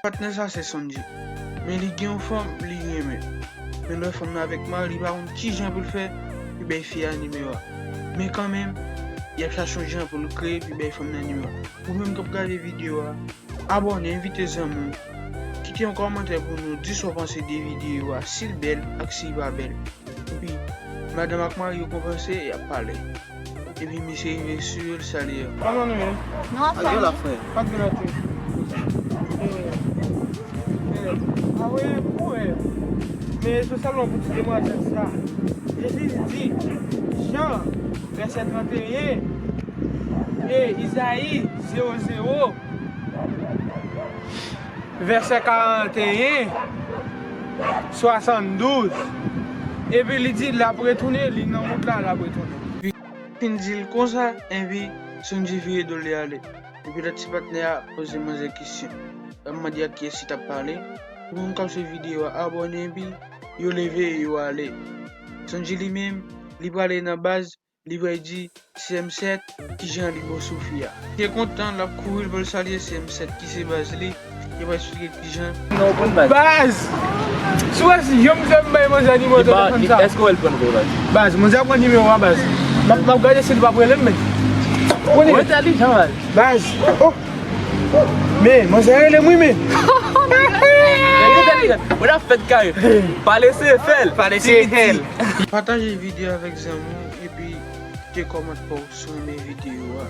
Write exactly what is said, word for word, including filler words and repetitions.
Patnè sa se Sondji. Men li gen yon fanm li renmen. Men lè fanm nan avèk mari, li pa konn kijan pou l fè pou bay fi a nimewo a. Men kanmenm, y ap chache yon jan pou l kreye pou bay fanm nan nimewo a. Ou menm k ap gade videyo a, abòne, envite zanmi w. Kite yon kòmantè pou nou, di sa w panse de videyo a, si l bèl ak si l pa bèl. Epi, madanm ak mari yo konpranse, y ap pale. Epi, misye rive sou yo, l salye yo. Kòman nou ye? Nou anfòm. Ak yo la, frè. Patnè la tou. Eh, eh, ah wi, pou wè. Men espesyalman pou ti demwazèl sa. Jezi di, Jan, vèsè trannteyen, e Izayi, zewo zewo, vèsè karanteyen, swasanndouz. Epi li di, l ap retounen, li nan wout la, l ap retounen. Fin di l konsa, enpi Sondji vire do l li ale. Epi lòt ti patnè a poze manzè kesyon. L ap mande ak kiyès li t ap pale. Pou moun k ap swiv videyo a, abòne, epi yo leve, yo ale. Sondji li menm, li prale nan baz, li pral di C M sèt kijan li bon sou fi a. Li kontan, l ap kouri, l pral salye C M sèt ki se baz li, li pral eksplike kijan. Non, ou konn baz. Baz! Si w wè si janm fè m bay manzè nimewo telefòn sa. Èske w wè l pran vre, baz? Baz, manzè ap pran nimewo a, baz. M ap, m ap gade si li p ap rele m, men. Ou entèlijan, baz. Baz. Oh. Men, manzè rele m, wi, men. Ou ap fèt kare. Pale se fè l. Pale se fè l. Pataje videyo avèk zanmi w, epi kite kòmantè pa w si w renmen videyo a.